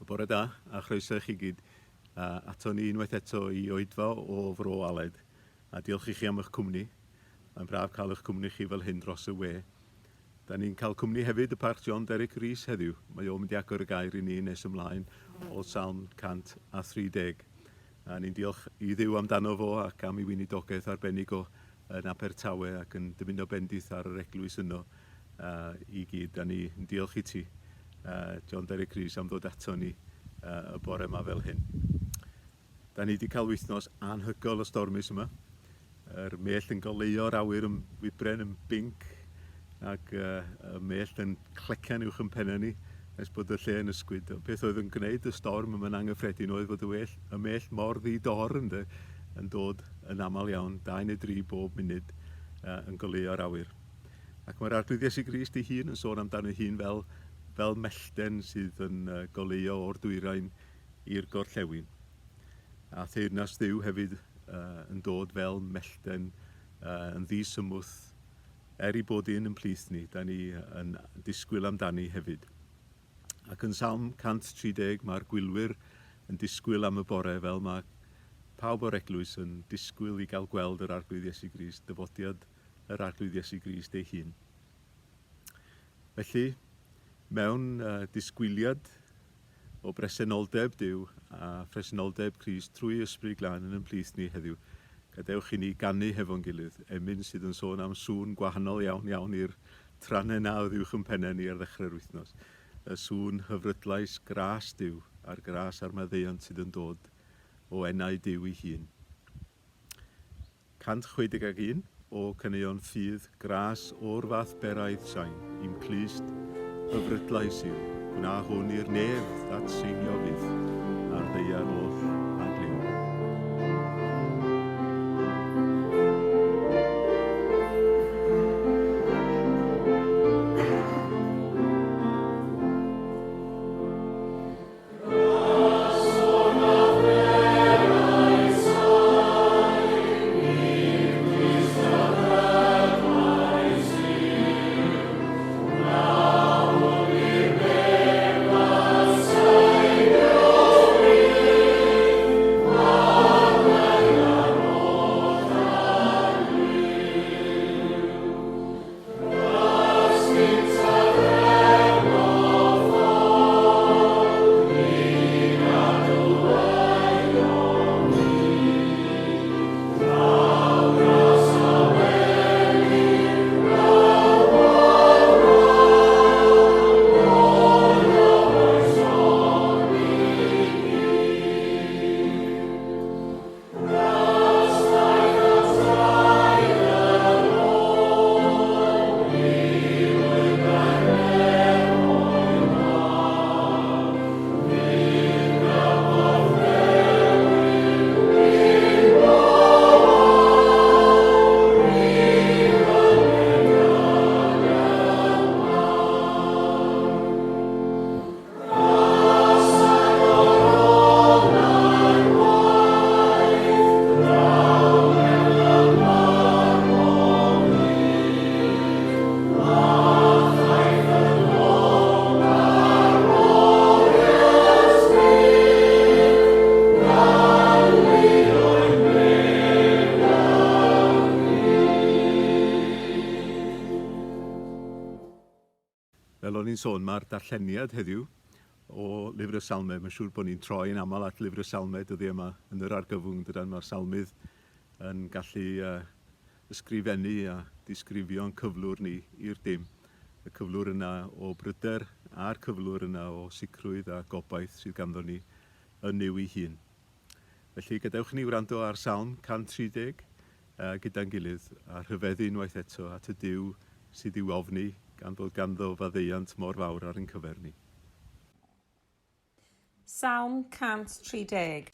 Bore da a chroeso i chi gyd ato ni unwaith eto i oedfa o Fro Aled. A diolch i chi am eich cwmni. Mae'n braf cael eich cwmni chi fel hyn dros y we. Da ni'n cael cwmni hefyd y Parch John Derek Rees heddiw. Mae o'n mynd i agor y gair i ni nes ymlaen o Salm 130. A ni'n diolch i Dduw amdano fo ac am ei weinidogaeth arbennig o yn Abertawe ac yn dymuno bendith ar yr eglwys yno uh, i gyd. Da ni yn diolch i ti, uh, John Derek Rees, am ddod ato ni uh, y bore yma fel hyn. Da ni wedi cael wythnos anhygoel o stormus yma. Yr mellt yn goleuo'r awyr yn wybren yn binc ac uh, y mellt yn clecian uwch yn pennau ni nes bod y lle yn ysgwyd. Y peth oedd yn gwneud y storm yma'n anghyffredin oedd fod y, well, y mellt mor ddi-dor ynde, yn dod yn aml iawn, dau neu dri bob munud uh, yn goleuo'r awyr. Ac mae'r Arglwydd Iesu Grist ei hun yn sôn amdano ei hun fel, fel mellten sydd yn uh, goleuo o'r dwyrain i'r gorllewin. A theyrnas Dduw hefyd uh, yn dod fel mellten uh, yn ddisymwth, er i bod un yn plith ni, da ni yn disgwyl amdani hefyd. Ac yn Salm 130 mae'r gwylwyr yn disgwyl am y bore fel mae pawb o'r eglwys yn disgwyl i gael gweld yr Arglwydd Iesu Grist, dyfodiad yr Arglwydd Iesu Grist ei hun. Felly, mewn uh, disgwyliad o bresenoldeb Duw a phresenoldeb Crist trwy Ysbryd Glân yn ein plith ni heddiw, gadewch i ni ganu hefo'n gilydd emyn sydd yn sôn am sŵn gwahanol iawn iawn i'r trannau 'na oedd uwch yn pennau ni ar ddechrau'r wythnos. Y sŵn hyfrydlais gras Duw a'r gras a'r maddeuant sydd yn dod o enau Duw ei hun. 161 o caneuon ffydd gras o'r fath beraidd sain i'm clust hyfrydlais yw, gwna hwn i'r nef ddatseinio fyth a'r ddaear oll a glyw. Fel o'n i'n sôn, mae'r darlleniad heddiw o Lyfr y Salmau, mae'n siŵr bod ni'n troi yn aml at Lyfr y Salmau dyddiau yma yn yr argyfwng, dydan? Mae'r salmydd yn gallu uh, ysgrifennu a disgrifio'n cyflwr ni i'r dim. Y cyflwr yna o bryder a'r cyflwr yna o sicrwydd a gobaith sydd ganddo ni yn Nuw ei hun. Felly, gadewch i ni wrando ar Salm 130 gyda'n gilydd a rhyfeddu unwaith eto at y Duw sydd i'w ofni gan fod ganddo faddeuant mor fawr ar ein cyfer ni. Salm 130.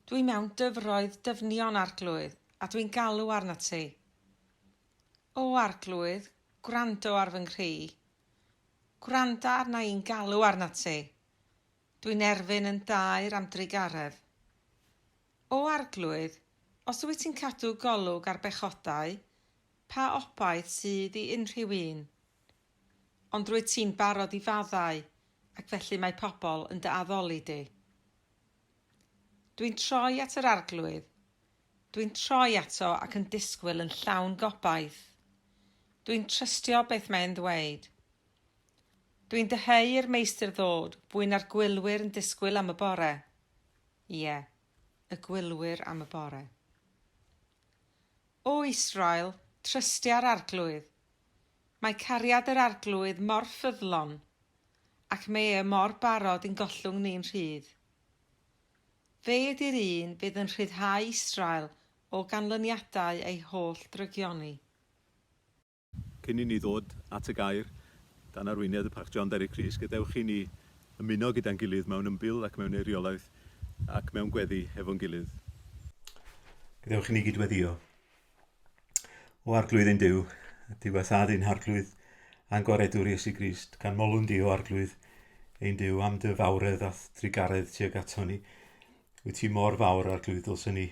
Dwi mewn dyfroedd dyfnion, Arglwydd, a dwi'n galw arnat ti. O Arglwydd, gwrando ar fy nghri. Gwranda arna i'n galw arnat ti. Dwi'n erfyn yn daer am drugaredd. O Arglwydd, os wyt ti'n cadw golwg ar bechodau, pa obaith sydd i unrhyw un? Ond rwyt ti'n barod i faddau, ac felly mae pobl yn dy addoli di. Dwi'n troi at yr Arglwydd. Dwi'n troi ato ac yn disgwyl yn llawn gobaith. Dwi'n trystio beth mae'n ddweud. Dwi'n dyheu i'r Meistr ddod fwy na'r gwylwyr yn disgwyl am y bore. Ie, y gwylwyr am y bore. O Israel, trystia'r Arglwydd. Mae cariad yr Arglwydd mor ffyddlon, ac mae e mor barod i'n gollwng ni'n rhydd. Fe ydi'r un fydd yn rhyddhau Israel o ganlyniadau ei holl ddrygioni. Cyn i ni ddod at y gair, dan arweiniad y Parchg John Derek Rees, gadewch i ni ymuno gyda'n gilydd mewn ymbil ac mewn eiriolaeth ac mewn gweddi hefo'n gilydd. Gadewch i ni gydweddio. O Arglwydd ein Duw, Duw a Thad ein Harglwydd, a'n Gwaredwr Iesu Grist, canmolwn di, o Arglwydd ein Duw, am dy fawredd a'th drugaredd tuag ato ni. Wyt ti mor fawr, Arglwydd, dylswn ni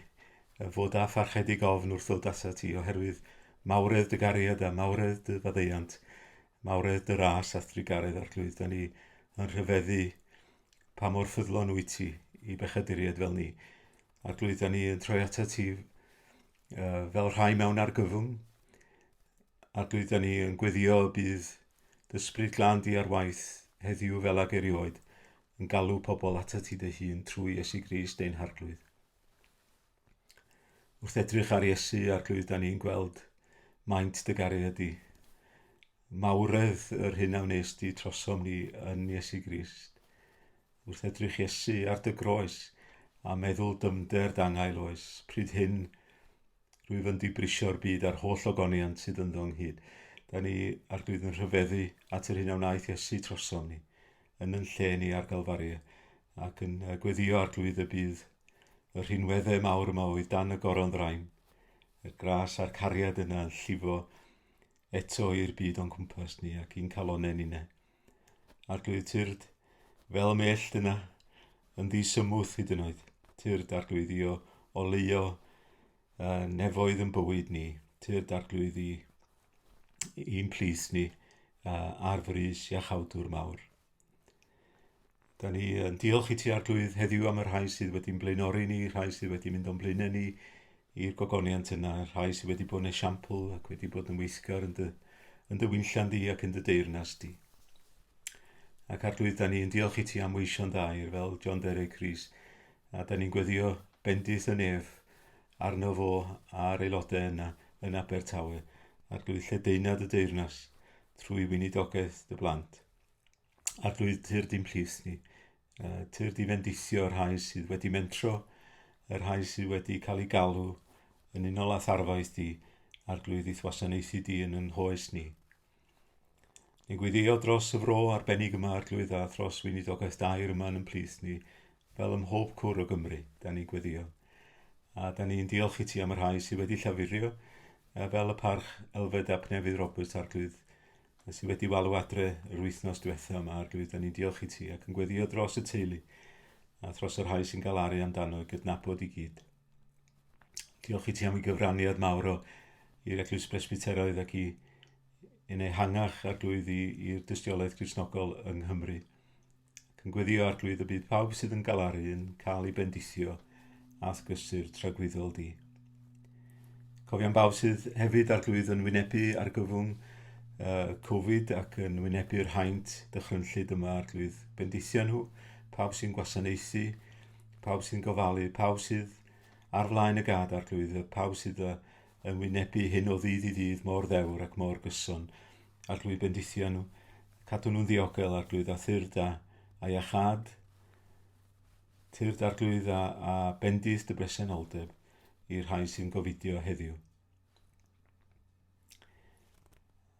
fod â pharchedig ofn wrth ddod atat ti, oherwydd mawredd dy gariad a mawredd dy faddeuant, mawredd dy ras a'th drugaredd, Arglwydd. Da ni yn rhyfeddu pa mor ffyddlon wyt ti i bechaduriaid fel ni. Arglwydd, da ni yn troi atat ti fel rhai mewn argyfwng. Arglwydd, da ni yn gweddio y bydd dy ysbryd glân di ar waith heddiw fel ag erioed, yn galw pobl atat ti dy hun trwy Iesu Grist ein Harglwydd. Wrth edrych ar Iesu, Arglwydd, da ni'n gweld maint dy gariad di. Mawredd yr hyn a wnes di trosom ni yn Iesu Grist. Wrth edrych Iesu ar dy groes a meddwl dymder d'angael oes, pryd hyn Rwyf yn dibrisio'r byd a'r holl ogoniant sydd ynddo ynghyd. Da ni, Arglwydd, yn rhyfeddu at yr hyn a wnaeth Iesu trosom ni, yn yn lle ni ar Galfaria, ac yn gweddio Arglwydd y bydd y rhinweddau mawr yma oedd dan y goron ddrain, y gras a'r cariad yna yn llifo eto i'r byd o'n cwmpas ni ac i'n calonnau ninne. Arglwydd tyrd, fel mellt yna, yn ddisymwth hyd yn oed. Tyrd arglwydd i o oleuo uh, nefoedd yn bywyd ni. Tyrd arglwydd i i'n plith ni uh, ar frys iachawdwr mawr. Da ni yn diolch i ti arglwydd heddiw am y rhai sydd wedi'n blaenori ni, rhai sydd wedi mynd o'n blaenau ni i'r gogoniant yna, rhai sydd wedi bod yn esiampl ac wedi bod yn weithgar yn dy, yn dy winllan di ac yn dy deyrnas di. Ac arglwydd, da ni yn diolch i ti am weision dair fel John Derek Rhys, a da ni'n gweddio bendith y nef arno fo a'r aelodau yna yn Abertawe, arglwydd lledaenad y deyrnas trwy weinidogaeth dy blant. Arglwydd, tyrd i'n plith ni. Tyrd i fendithio y rhai sydd wedi mentro, y rhai sydd wedi cael eu galw yn unol â tharfaith di, Arglwydd, i'th wasanaethu di yn yn hoes ni. Ni'n gweddio dros y fro arbennig yma, Arglwydd, a thros weinidogaeth dair yma yn yn plith ni, fel ym mhob cwr o Gymru, da ni'n gweddio. A da ni'n diolch i ti am y rhai sydd wedi llafurio, fel y parch Elfed ap Nefydd Roberts, Arglwydd, sydd wedi walw adre yr wythnos diwetha yma, Arglwydd, da ni'n diolch i ti ac yn gweddio dros y teulu a thros y rhai sy'n galaru amdano i gydnabod i gyd. Diolch i ti am ei gyfraniad mawr o i'r Eglwys Presbyteraidd ac i yn ehangach Arglwydd i'r dystiolaeth Gristnogol yng Nghymru. Ac yn gweddio Arglwydd y bydd pawb sydd yn galaru yn cael ei bendithio a'th gysur tragwyddol di. Cofiam bawb sydd hefyd Arglwydd yn wynebu argyfwng uh, Covid ac yn wynebu'r haint dychrynllyd yma Arglwydd. Bendithio nhw, pawb sy'n gwasanaethu, pawb sy'n gofalu, pawb sydd ar flaen y gad Arglwydd, pawb sydd yn wynebu hyn o ddydd i ddydd mor ddewr ac mor gyson. Arglwydd bendithio nhw, cadw nhw'n ddiogel, Arglwydd, a thyrd a, a iachâd, tyrd Arglwydd a, a bendith dy bresenoldeb i'r rhai sy'n gofidio heddiw.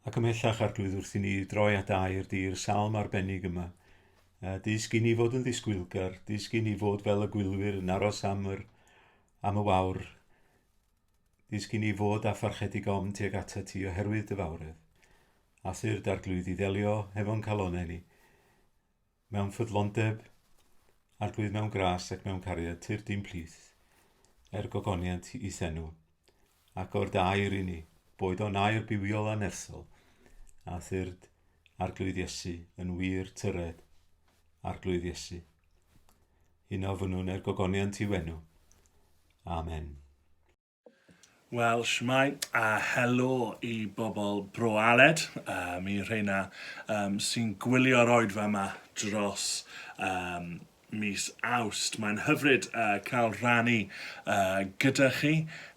Ac ymhellach, Arglwydd, wrth i ni droi at air di'r salm arbennig yma, dysg i ni fod yn ddisgwylgar, dysg i ni fod fel y gwylwyr yn aros am, yr, am y wawr, Dysg i ni fod â pharchedig ofn tuag atat ti oherwydd dy fawredd, a thyrd Arglwydd i ddelio hefo'n calonnau ni. Mewn ffyddlondeb, Arglwydd mewn gras ac mewn cariad, tyrd i'n plith, er gogoniant i'th enw, ac o'r dy air i ni, boed o'n air bywiol a nerthol, a thyrd Arglwydd Iesu yn wir tyred. Arglwydd Iesu. Hyn a ofynnwn er gogoniant i'w enw. Amen. Wel, shwmae, a helo i bobl Bro Aled, um, i rheina um, sy'n gwylio'r oedfa yma dros um, mis Awst. Mae'n hyfryd uh, cael rhannu uh, gyda chi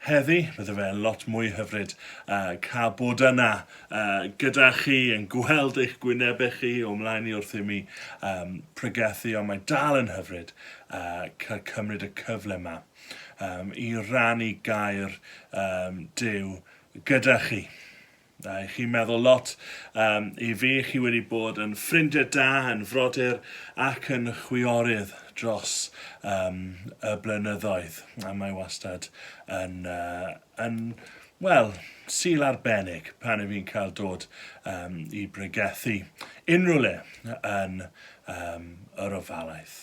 heddi. Bydde fe lot mwy hyfryd uh, cael bod yna uh, gyda chi yn gweld eich gwynebau chi o mlaen i wrth i mi um, pregethu, ond mae dal yn hyfryd uh, cael cymryd y cyfle yma um, i rannu gair um, Duw gyda chi. A chi'n meddwl lot um, i fi, chi wedi bod yn ffrindiau da, yn frodyr ac yn chwiorydd dros um, y blynyddoedd. A mae wastad yn, uh, yn wel, sil arbennig pan i fi'n cael dod um, i bregethu unrhyw le yn um, yr ofalaeth.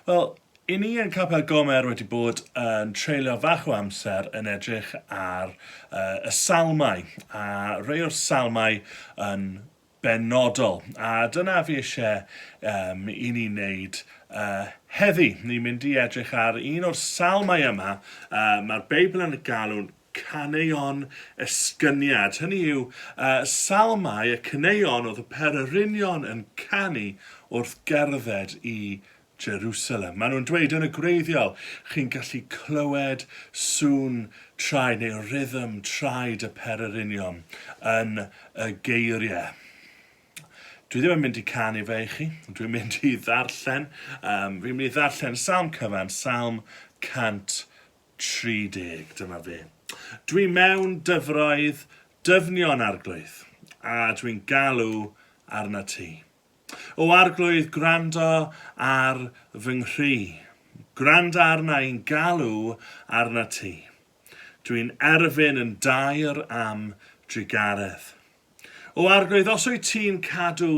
Wel, i ni yn Capel Gomer wedi bod yn treulio fach o amser yn edrych ar uh, y salmau, a rei o'r salmau yn benodol. A dyna fi eisiau um, i ni wneud uh, heddi. Ni'n mynd i edrych ar un o'r salmau yma. Uh, Mae'r Beibl yn galw'n caneuon esgyniad. Hynny yw, uh, salmau y caneuon oedd y pererinion yn canu wrth gerdded i Jerusalem. Maen nhw'n dweud yn y gwreiddiol, chi'n gallu clywed sŵn traed neu rhythm traed y pererinion yn y geiriau. Dwi ddim yn mynd i canu fe i chi, dwi'n mynd i ddarllen. Um, fi'n mynd i ddarllen Salm cyfan, Salm 100 30, dyma fe. Dwi mewn dyfroedd dyfnion, Arglwydd, a dwi'n galw arna ti. O Arglwydd, gwrando ar fy nghri. Gwranda arna i'n galw arna ti. Dwi'n erfyn yn daer am drugaredd. O Arglwydd, os wyt ti'n cadw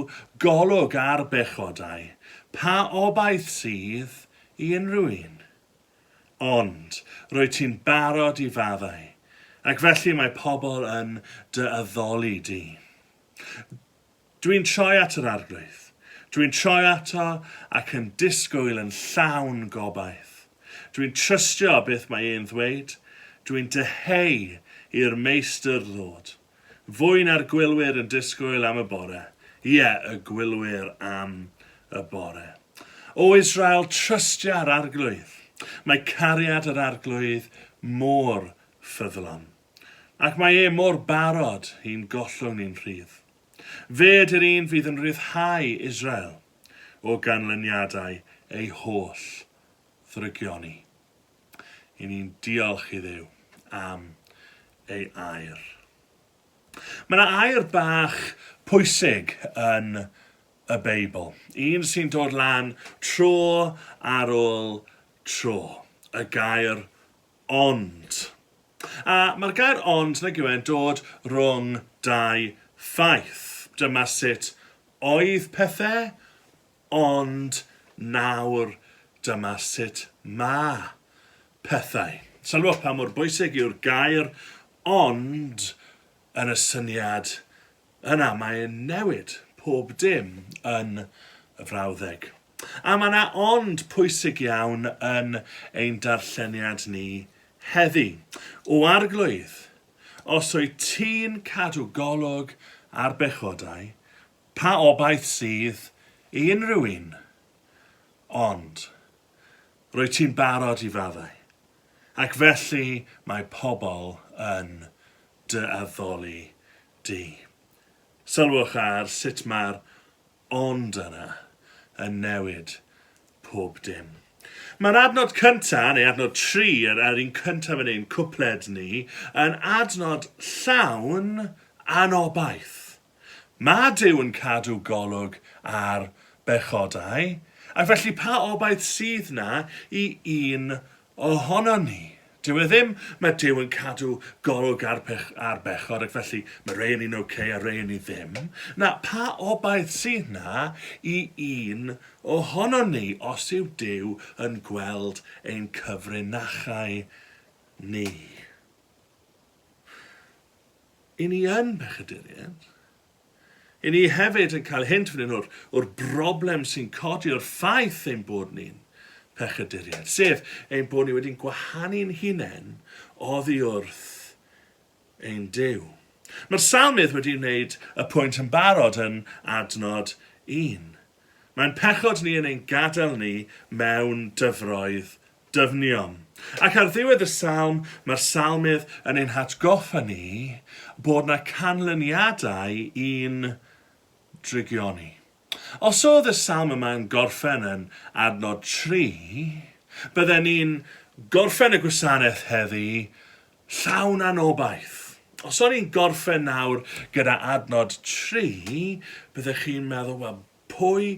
golwg ar bechodau, pa obaith sydd i unrhyw un? Ond, rwyt ti'n barod i faddau, ac felly mae pobl yn dy addoli di. Dwi'n troi at yr Arglwydd. Dwi'n troi ato ac yn disgwyl yn llawn gobaith. Dwi'n trystio beth mae e'n ddweud. Dwi'n dyheu i'r Meistr ddod. Fwy na'r gwylwyr yn disgwyl am y bore. Ie, y gwylwyr am y bore. O Israel, trystia'r Arglwydd. Mae cariad yr Arglwydd mor ffyddlon. Ac mae e mor barod i'n gollwng ni'n rhydd. Fe ydy'r un fydd yn rhyddhau Israel o ganlyniadau ei holl ddrygioni. I ni'n diolch i Dduw am ei air. Mae yna air bach pwysig yn y Beibl. Un sy'n dod lan tro ar ôl tro. Y gair ond. A mae'r gair ond, nag yw e'n dod rhwng dau ffaith. Dyma sut oedd pethau, Ond nawr dyma sut ma' pethau. Sylwch pa mor bwysig yw'r gair 'ond' yn y syniad yna. Mae e'n newid pob dim yn y frawddeg. A mae 'na 'ond' pwysig iawn yn ein darlleniad ni heddi. O Arglwydd, os wyt ti'n cadw golwg ar bechodau, Pa obaith sydd i unrhyw un? Ond, rwyt ti'n barod i faddau, ac felly mae pobl yn dy addoli di. Sylwch ar sut mae'r ond yna yn newid pob dim. Mae'r adnod cyntaf, neu adnod 3, yr, yr un cyntaf yn ein cwpled ni, yn adnod llawn anobaith. Mae Duw yn cadw golwg ar bechodau, ac felly pa obaith sydd 'na i un ohonon ni? Dyw e ddim, mae Duw yn cadw golwg ar, pech, ar bechod, ac felly mae rei yn ni'n ok a rei yn ni ddim. Na, pa obaith sydd 'na i un ohonon ni os yw Duw yn gweld ein cyfrinachau ni? I ni yn bechaduriaid. I ni hefyd yn cael hint fan hyn o'r, o'r broblem sy'n codi o'r ffaith ein bod ni'n pechaduriaid, sef ein bod ni wedi'n gwahanu'n hunain oddi wrth ein Duw. Mae'r salmydd wedi wneud y pwynt yn barod yn adnod 1. Mae'n pechod ni yn ein gadael ni mewn dyfroedd dyfnion. Ac ar ddiwedd y salm, mae'r salmydd yn ein hatgoffa ni bod 'na canlyniadau i'n drygioni. Os oedd y salm yma'n gorffen yn adnod 3, bydden ni'n gorffen y gwasanaeth heddi llawn anobaith. Os o'n i'n gorffen nawr gyda adnod 3, byddech chi'n meddwl, wel, pwy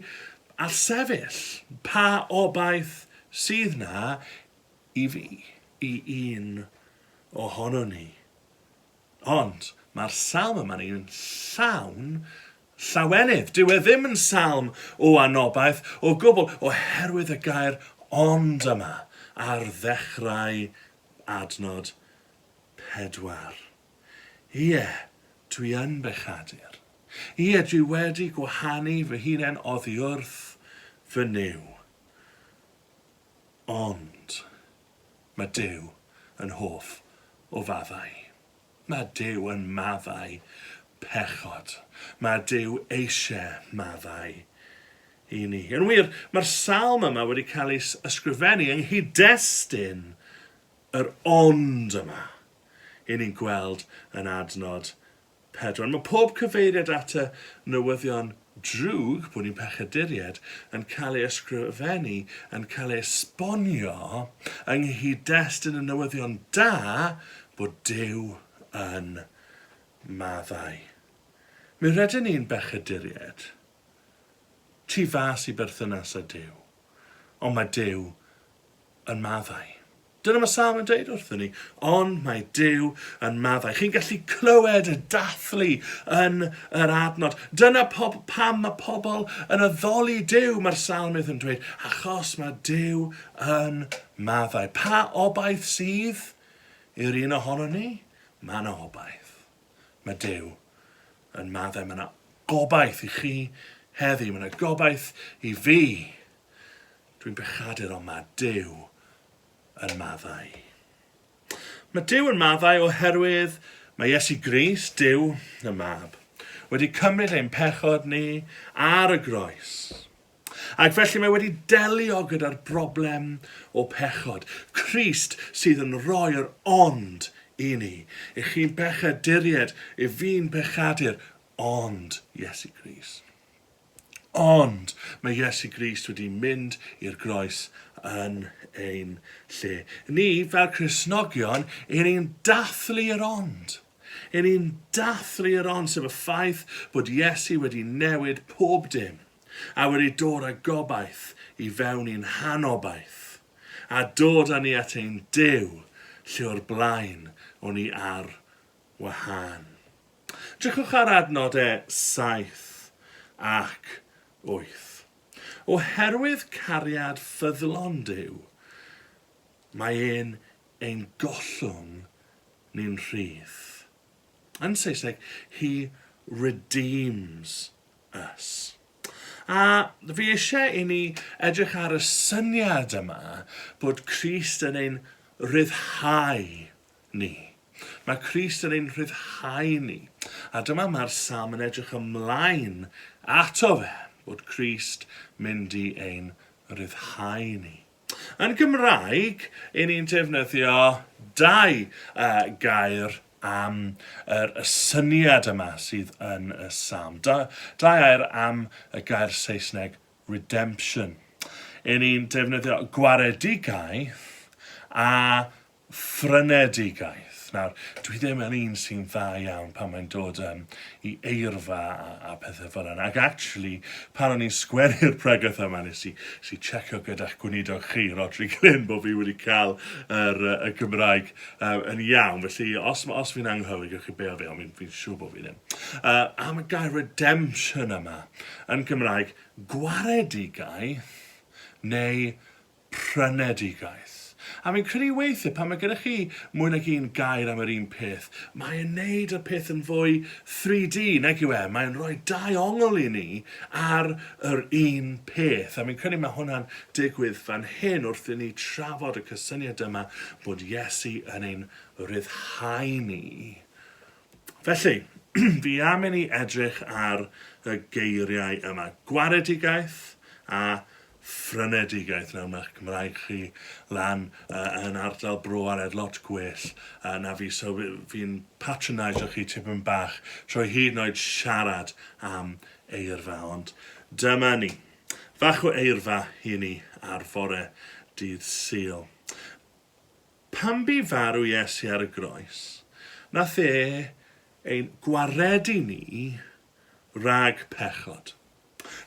all sefyll? Pa obaith sydd 'na i fi, i un ohonon ni? Ond mae'r salm yma'n un llawn llawenydd. Dyw e ddim yn salm o anobaith o gwbl, oherwydd y gair 'ond' yma ar ddechrau adnod 4. Ie, dwi yn bechadur. Ie, dwi wedi gwahanu fy hunain oddi wrth fy Nuw. Ond mae Duw yn hoff o faddau. Mae Duw yn maddau pechod. Mae Duw eisiau maddau i ni. Yn wir, mae'r salm yma wedi cael ei ysgrifennu yng nghyd-destun yr ond yma i ni'n gweld yn adnod 4. Mae pob cyfeiriad at y newyddion drwg, bod ni'n pechaduriaid, yn cael ei ysgrifennu, yn cael ei esbonio yng nghyd-destun y newyddion da bod Duw yn maddau. Mi rydyn ni'n bechaduriaid, tu fas i berthynas â Duw, ond mae Duw yn maddau. Dyna mae Salm yn dweud wrthyn ni, ond mae Duw yn maddau. Chi'n gallu clywed y dathlu yn yr adnod. Dyna pob, pam mae pobl yn addoli Duw, mae'r salmydd yn dweud, achos mae Duw yn maddau. Pa obaith sydd i'r un ohono ni? Mae yna obaith. Mae Duw yn maddau. Mae yna gobaith i chi heddi. Mae yna gobaith i fi. Dwi'n bechadur ond mae Duw yn maddau. Mae Duw yn maddau oherwydd mae Iesu Grist, Duw y Mab, wedi cymryd ein pechod ni ar y groes. Ac felly mae wedi delio gyda'r broblem o pechod. Crist sydd yn rhoi'r ond i ni. I chi'n bechaduried, i fi'n pechadur, ond Iesu Grist. Ond mae Iesu Grist wedi mynd i'r groes yn ein lle. Ni, fel Cristnogion, i ni'n dathlu yr ond. I ni'n dathlu yr ond, sef y ffaith bod Iesu wedi newid pob dim a wedi dod â gobaith i fewn i'n hanobaith a dod â ni at ein Duw lle o'r blaen o'n ni ar wahân. Drychwch ar adnodau 7 ac 8. Oherwydd cariad ffyddlon Duw, mae e'n ein gollwng ni'n rhydd. Yn Saesneg, he redeems us. A fi eisiau i ni edrych ar y syniad yma bod Crist yn ein rhyddhau ni. Mae Crist yn ein rhyddhau ni. A dyma mae'r salm yn edrych ymlaen ato fe, bod Crist mynd i ein rhyddhau ni. Yn Gymraeg, i ni'n defnyddio dau uh, gair am yr y syniad yma sydd yn y salm. Da, dau air am y gair Saesneg redemption. I ni'n defnyddio gwaredigaeth a Phrynedigaeth. Nawr, dwi ddim yn un sy'n dda iawn pan mae'n dod um, i eirfa a, a pethau fel yna. Ac actually, pan o'n i'n sgwennu'r pregeth yma, nes i, nes i checio gyda'ch gweinidog chi, Rhodri Glyn, bod fi wedi cael yr, y Gymraeg uh, yn iawn. Felly, os, os fi'n anghywir, gewch chi beio fi, ond fi'n fi siŵr bod fi ddim. Uh, am y gair redemption yma, yn Gymraeg, gwaredigaeth neu prynedigaeth. A fi'n credu weithiau pan mae gyda chi mwy nag un gair am yr un peth, mae'n neud y peth yn fwy 3D, nag yw e? Mae'n rhoi dau ongl i ni ar yr un peth. A fi'n credu mae hwnna'n digwydd fan hyn wrth i ni trafod y cysyniad yma bod Iesu yn ein rhyddhau ni. Felly, fi am i ni edrych ar y geiriau yma. Gwaredigaeth a phrynedigaeth. Nawr mae'ch Cymraeg chi lan uh, yn ardal Bro Aled lot gwell uh, na fi, so fi'n patronisio chi tipyn bach trwy hyd yn oed siarad am eirfa, ond dyma ni. Fach o eirfa i ni ar fore dydd Sul. Pan bu farw Iesu ar y groes, nath e ein gwaredu ni rhag pechod.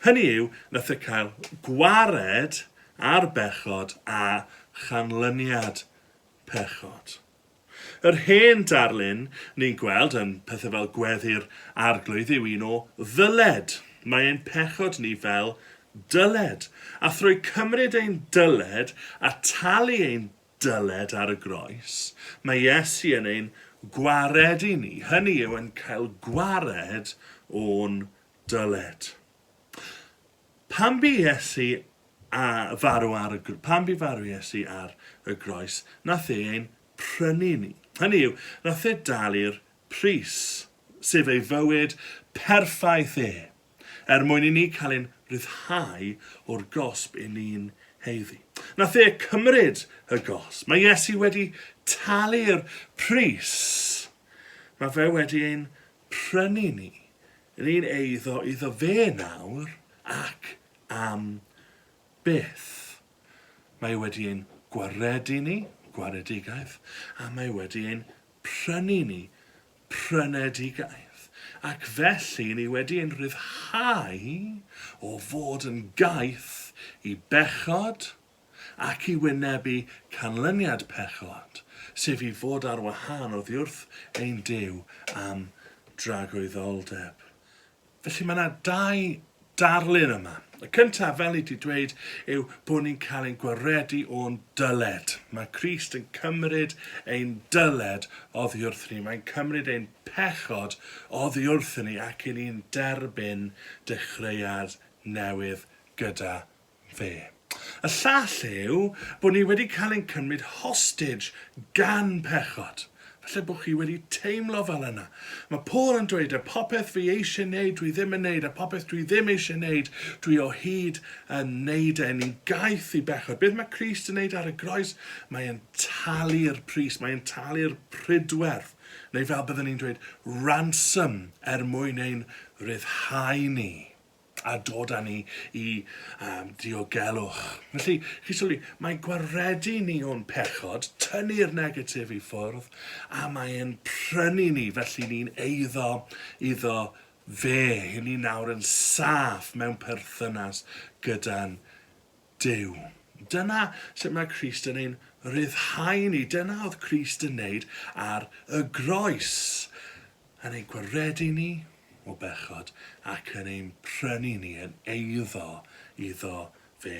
Hynny yw, nath e cael gwared ar bechod a chanlyniad pechod. Yr hen darlun ni'n gweld yn pethau fel Gweddi'r Arglwydd yw un o ddyled. Mae ein pechod ni fel dyled. A thrwy cymryd ein dyled a talu ein dyled ar y groes, mae Iesu yn ein gwaredu ni, hynny yw yn cael gwared o'n dyled. Pan bu Iesu a farw ar y pan bu farw Iesu ar y groes, nath e ein prynu ni. Hynny yw, nath e dalu'r pris, sef ei fywyd perffaith e, er mwyn i ni cael ein rhyddhau o'r gosb i ni'n haeddu. Nath e cymryd y gosb. Mae Iesu wedi talu'r pris. Mae fe wedi ein prynu ni. Ni'n eiddo iddo fe nawr ac am byth. Mae wedi ein gwaredu ni, gwaredigaeth, a mae wedi ein prynu ni, prynedigaeth. Ac felly ni wedi ein rhyddhau o fod yn gaeth i bechod, ac i wynebu canlyniad pechod, sef i fod ar wahân oddi wrth ein Duw am dragwyddoldeb. Felly mae yna dau darlun yma. Y cyntaf, fel ni wedi dweud, yw bod ni'n cael ein gwaredu o'n dyled. Mae Crist yn cymryd ein dyled oddi wrth ni. Mae'n cymryd ein pechod oddi wrthyn ni ac i ni'n derbyn dechreuad newydd gyda fe. Y llall yw bod ni wedi cael ein cymryd hostage gan pechod. Falle bod chi wedi teimlo fel yna. Mae Paul yn dweud, y popeth fi eisiau neud, dwi ddim yn neud, a popeth dwi ddim eisiau neud, dwi o hyd yn neud e. Ni'n gaeth i bechod. Beth mae Crist yn neud ar y groes? Mae e'n talu'r pris, mae e'n talu'r pridwerth, neu fel byddwn ni'n dweud, ransom, er mwyn ein rhyddhau ni. a dod â ni i um, diogelwch. Felly, chi sylwi, mae'n gwaredu ni o'n pechod, tynnu'r negatif i ffwrdd, a mae'n prynu ni, felly ni'n eiddo iddo fe. Hyn ni nawr yn saff mewn perthynas gyda'n Duw. Dyna sut mae Crist yn ein rhyddhau ni. Dyna oedd Crist yn neud ar y groes. Yn ein gwaredu ni o bechod ac yn ein prynu ni yn eiddo iddo fe.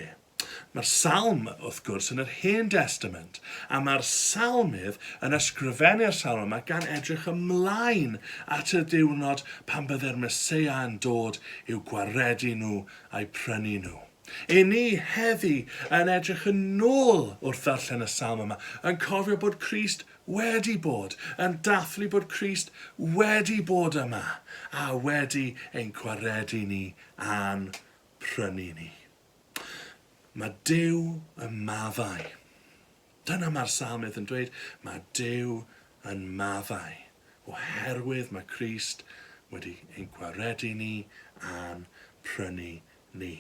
Mae'r salm, wrth gwrs, yn yr Hen Destament, a mae'r salmydd yn ysgrifennu'r salm yma gan edrych ymlaen at y diwrnod pan bydde'r Meseia yn dod i'w gwaredu nhw a'u prynu nhw. I ni heddi yn edrych yn ôl wrth ddarllen y salm yma, yn cofio bod Crist wedi bod, yn dathlu bod Crist wedi bod yma a wedi ein gwaredu ni a'n prynu ni. Mae Duw yn maddau. Dyna mae'r salmydd yn dweud, mae Duw yn maddau, oherwydd mae Crist wedi ein gwaredu ni a'n prynu ni.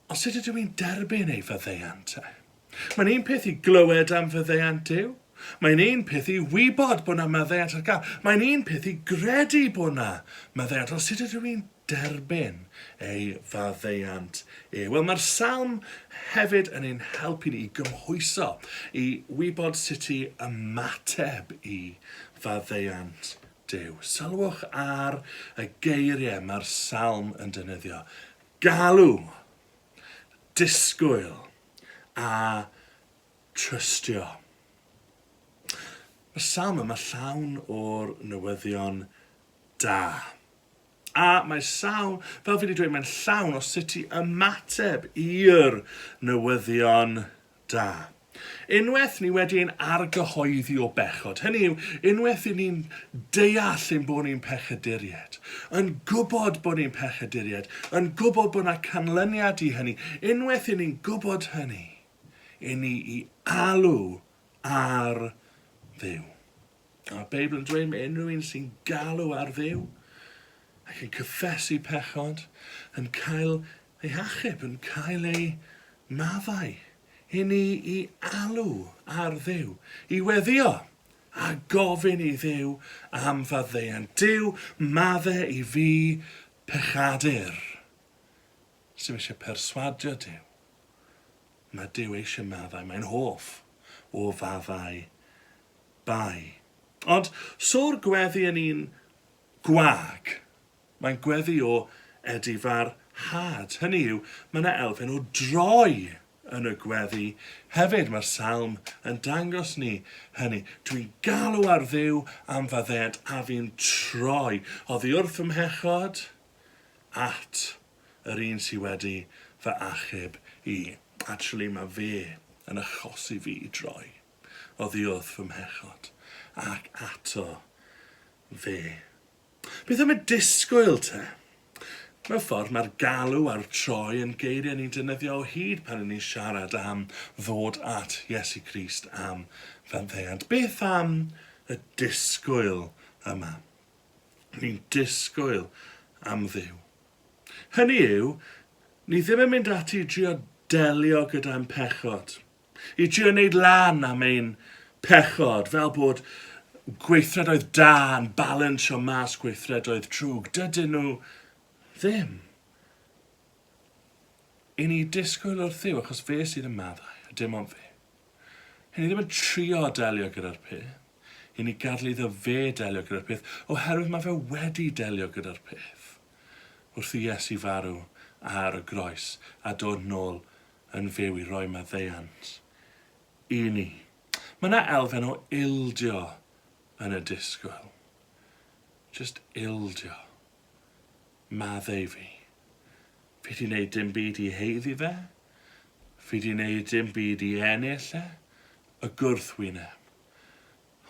Ond sut ydw i'n derbyn ei faddeuant e? Mae'n un peth i glywed am faddeuant Duw. Mae'n un peth i wybod bod 'na maddeuant ar gael. Mae'n un peth i gredu bod 'na maddeuant. Ond sut ydw i'n derbyn ei faddeuant e? Wel, mae'r salm hefyd yn ein helpu ni i gymhwyso, i wybod sut i ymateb i faddeuant Duw. Sylwch ar y geiriau mae'r salm yn defnyddio. Galw, disgwyl a trystio. Mae'r salm yma llawn o'r newyddion da. A mae sawl, fel fi wedi dweud, mae'n llawn o sut i ymateb i'r newyddion da. Unwaith ni wedi ein argyhoeddi o bechod, hynny yw, unwaith i ni'n deall ein bod ni'n pechaduriaid, yn gwybod bod ni'n pechaduriaid, yn gwybod bod yna canlyniad i hynny, unwaith i ni'n gwybod hynny, i ni i alw ar Dduw. Mae'r Beibl yn dweud mae unrhyw un sy'n galw ar Dduw ac yn cyffesu pechod yn cael ei hachub, yn cael ei maddau. I ni i alw ar Dduw, i weddio a gofyn i Dduw am faddeuant. Duw, madde i fi pechadur. Sy'n eisiau perswadio Duw. Mae Duw eisiau maddau, mae'n hoff o faddau bai. Ond so'r gweddi yn un gwag. Mae'n gweddi o edifar had. Hynny yw, mae yna elfen o droi yn y gweddi hefyd. Mae'r salm yn dangos ni hynny. Dwi'n galw ar Dduw am faddeuant a fi'n troi oddi wrth fy mhechod at yr un sydd wedi fy achub i. Actually, mae fe yn achosi fi i droi oddi wrth fy mhechod ac ato fe. Beth am y disgwyl te? Mewn ffordd, mae'r galw a'r troi yn geiriau ni'n defnyddio o hyd pan ni'n siarad am ddod at Iesu Grist am faddeuant. Beth am y disgwyl yma? Ni'n disgwyl am Dduw. Hynny yw, ni ddim yn mynd ati i drio delio gyda'n pechod, i drio wneud lan am ein pechod, fel bod gweithredoedd da yn balansio mas gweithredoedd drwg. Dydyn nhw ddim. I ni disgwyl wrth Dduw, achos fe sydd yn maddau, a dim ond fe. I ni ddim yn trio delio gyda'r peth. I ni gadael iddo fe delio gyda'r peth, oherwydd mae fe wedi delio gyda'r peth. Wrth i Iesu farw ar y groes a dod nôl yn fyw i roi maddeuant i ni. Mae yna elfen o ildio yn y disgwyl. Just ildio. Maddeu fi. Fi di wneud dim byd i haeddu fe. Fi di wneud dim byd i ennill e. Y gwrthwyneb.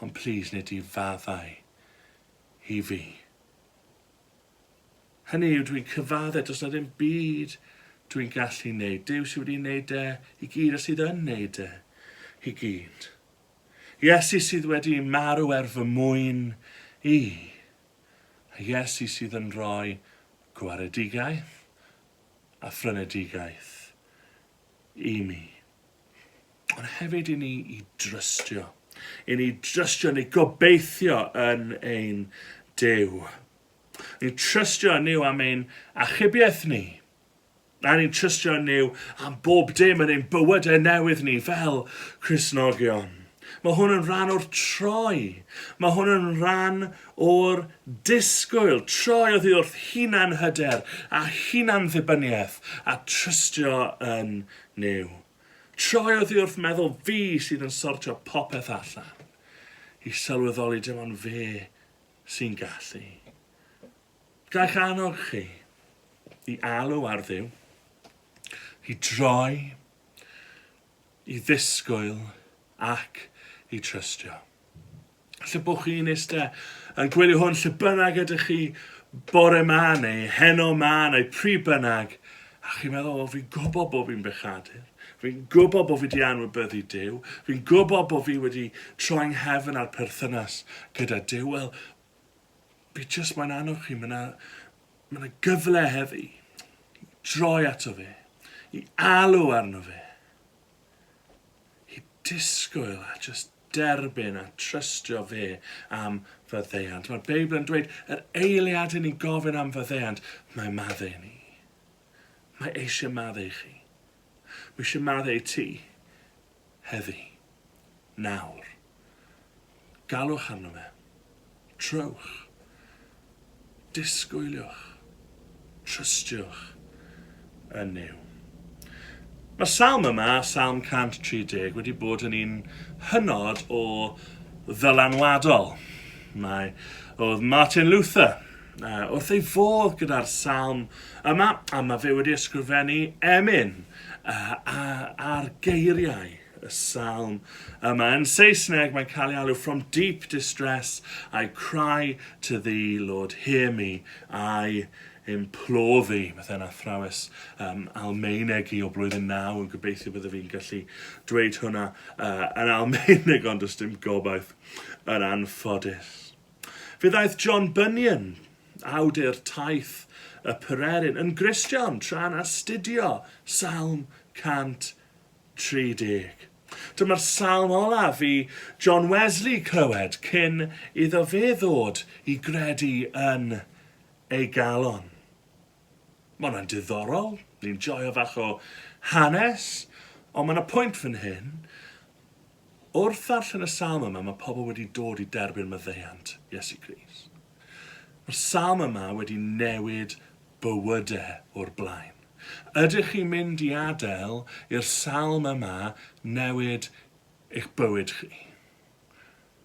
Ond plîs nid i faddau i fi. Hynny yw, dwi'n cyfadde, does na ddim byd dwi'n gallu wneud. Duw sydd wedi wneud e i gyd a sydd yn wneud e i gyd. Iesu sydd wedi marw er fy mwyn i. A Iesu sydd yn rhoi gwaredigaeth a phrynedigaeth i mi. Ond hefyd i ni i drystio. I ni drystio neu gobeithio yn ein Duw. Ni'n trystio yn Nuw am ein achubiaeth ni. A ni'n trystio yn Nuw am bob dim yn ein bywydau newydd ni fel Cristnogion. Mae hwn yn rhan o'r troi. Mae hwn yn rhan o'r disgwyl. Troi oddi wrth hunan hyder a hunan ddibyniaeth a trystio yn Nuw. Troi oddi wrth meddwl fi sydd yn sortio popeth allan i sylweddoli dim ond fe sy'n gallu. Gallech annog chi i alw ar Dduw, i droi, i ddisgwyl ac i trystio. Lle bod chi'n eistedd yn gwylio hwn, lle bynnag ydych chi bore ma neu heno ma neu pryd bynnag, a chi'n meddwl, o, fi'n gwybod bod fi'n bechadur, fi'n gwybod bod fi wedi anwybyddu Duw, fi'n gwybod bod fi wedi troi nghefn ar perthynas gyda Duw, wel, fi jyst mae'n annog chi, mae yna ma gyfle heddi i droi ato fe, i alw arno fe, i disgwyl a jyst derbyn a trystio fe am faddeuant. Mae'r Beibl yn dweud yr eiliad i ni gofyn am faddeuant, mae maddau ni. Mae eisiau maddau chi. Mae eisiau maddau ti heddi. Nawr. Galwch arno fe. Trowch. Disgwyliwch. Trystiwch yn Nuw. Mae'r salm yma, Salm 130, wedi bod yn un hynod o ddylanwadol. Mae oedd Martin Luther uh, wrth ei fodd gyda'r salm yma, a mae fe wedi ysgrifennu emyn uh, ar geiriau y salm yma. Yn Saesneg, mae'n cael ei alw From deep distress I cry to thee, Lord, hear me, I implore thee. Mae fe'n athrawes um, Almaeneg i o blwyddyn naw yn gobeithio bydde fi'n gallu dweud hwnna uh, yn Almaeneg, ond does dim gobaith yn anffodus. Fe ddaeth John Bunyan, awdur Taith y Pererin, yn Gristion tra'n astudio Salm 130. Dyma'r salm olaf i John Wesley clywed cyn iddo fe ddod i gredu yn ei galon. Mae hwnna'n diddorol, ni'n joio fach o hanes, ond mae yna pwynt fan hyn. Wrth ddarllen y salm yma, mae pobl wedi dod i derbyn maddeuant Iesu Grist. Mae'r salm yma wedi newid bywydau o'r blaen. Ydych chi'n mynd i adael i'r salm yma newid eich bywyd chi?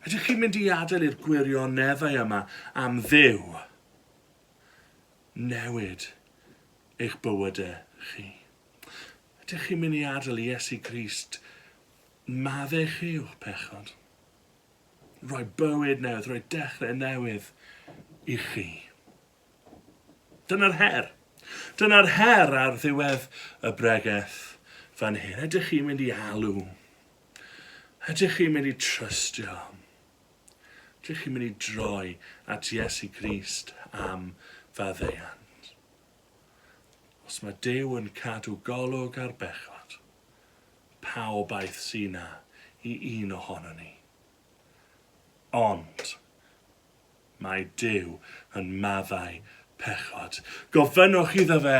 Ydych chi'n mynd i adael i'r gwirioneddau yma am Dduw newid eich bywydau chi? Ydych chi'n mynd i adael i Iesu Grist maddau chi o'ch pechod? Rhoi bywyd newydd, rhoi dechrau newydd i chi? Dyna'r her. Dyna'r her ar ddiwedd y bregeth fan hyn. Ydych chi'n mynd i alw? Ydych chi'n mynd i trystio? Ydych chi'n mynd i droi at Iesu Grist am faddeuant? Os mae Duw yn cadw golwg ar bechod, pa obaith sy'n na i un ohono ni? Ond, Mae Duw yn maddau pechod. Gofynnwch iddo fe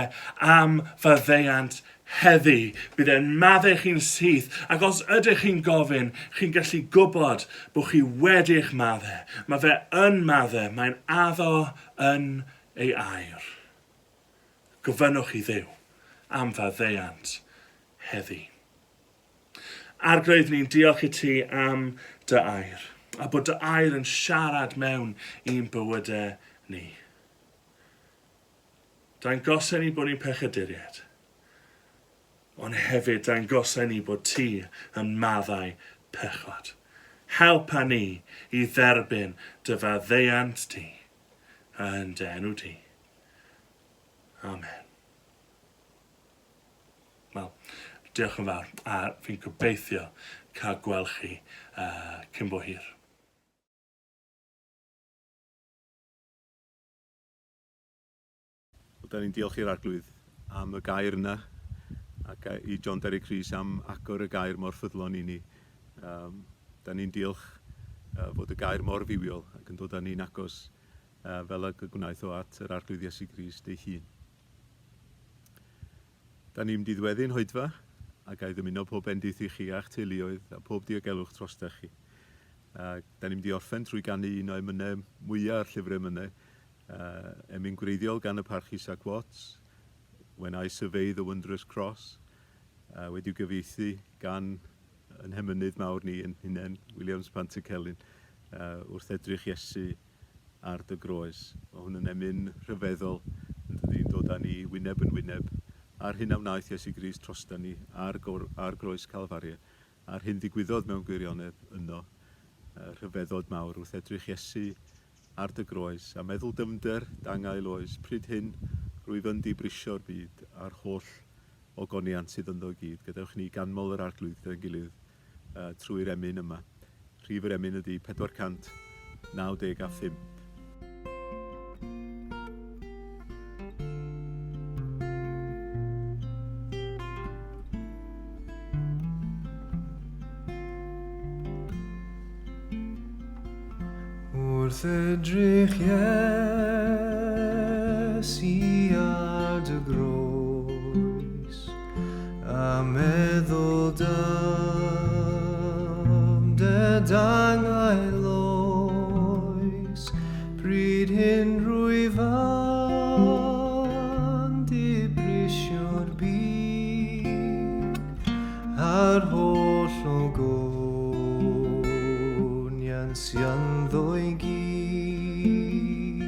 am faddeuant heddi. Bydd e'n maddau chi'n syth, ac os ydych chi'n gofyn, chi'n gallu gwybod bod chi wedi'ch maddau. Mae fe yn maddau, mae'n addo yn ei air. Gofynnwch i Dduw am faddeuant heddi. Arglwydd, ni'n diolch i ti am dy air, a bod dy air yn siarad mewn i'n bywydau ni. Dangosen ni bod ni'n pechaduriaid, ond hefyd dangosen ni bod ti yn maddau pechod. Helpa ni i dderbyn dy faddeuant di, yn dy enw di. Amen. Wel, diolch yn fawr, a fi'n gobeithio cael gweld chi uh, cyn bo hir. Wel, da ni'n diolch i'r Arglwydd am y gair yna ac i John Derek Rhys am agor y gair mor ffyddlon i ni. Um, da ni'n diolch uh, fod y gair mor fywiol ac yn dod â ni'n agos uh, fel ag y gwnaeth o at yr Arglwydd Iesu Grist ei hun. Da ni'n mynd i ddiweddu'n hoedfa, a ga i ddymuno pob bendith i chi a'ch teuluoedd a pob diogelwch trostach chi. A da ni'n mynd i orffen trwy ganu un o emynau mwya'r llyfr emynau, uh, emyn gwreiddiol gan y Parch Isaac Watts, When I Survey the Wondrous Cross, uh, wedi'w gyfieithu gan yn hemynydd mawr ni yn hunain, Williams Pantycelyn, uh, wrth edrych Iesu ar dy groes. Mae hwn yn emyn rhyfeddol, yn dydy, yn dod â ni wyneb yn wyneb â'r hyn a wnaeth Iesu Grist drosta ni ar, ar groes Calfaria, a'r hyn ddigwyddodd mewn gwirionedd yno, rhyfeddod mawr wrth edrych Iesu ar dy groes, a meddwl dyfnder d'angael oes, pryd hyn rwyf yn di brisio'r byd a'r holl ogoniant sydd ynddo i gyd. Gadewch ni ganmol yr Arglwydd gyda'n gilydd trwy'r emyn yma. Rhif yr emyn ydy 495. Wrth edrych Iesu ar dy groes, A meddwl dam dy dangael oes, Pryd hyn rwyf an dibrisio'r byd. A'r holl ogoniant sy ynddo i gyd.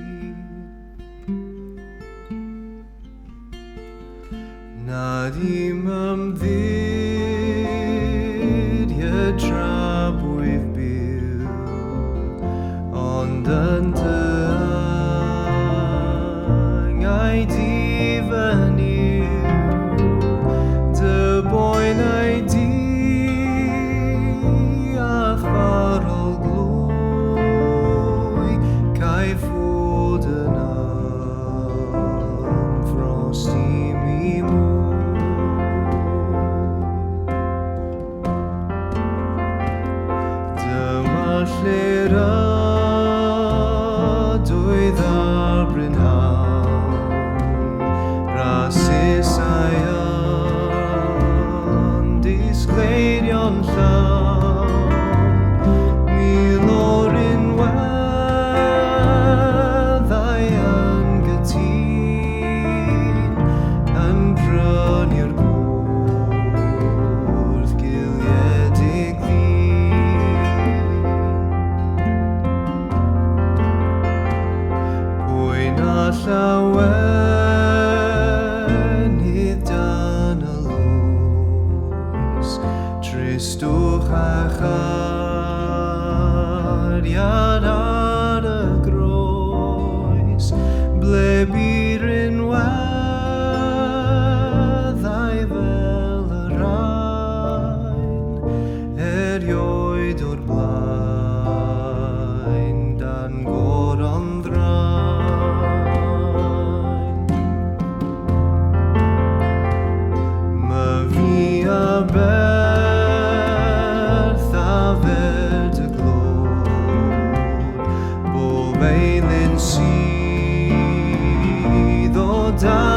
Na ddim ymddiried tra bwyf byw, ond yn dy angau di fy Nuw, dy boenau di a'th farwol glwy, caiff fod yn ymffrost i mi mwy. Dyma lle'r ydoedd ar brynhawn, rasysau yn disgleirio'n llawn, mil o'r unweddau yn gytûn, yn prynu'r gwrth giliedig ddyn. Pwy na llawenydd dan y loes, tristwch a chariad ar y groes, ble bu'r unweddau fel y rhain, erioed o'r blaen dan goron ddrain. Myfi a berth a fer dy glod, bob eilun sydd o dan.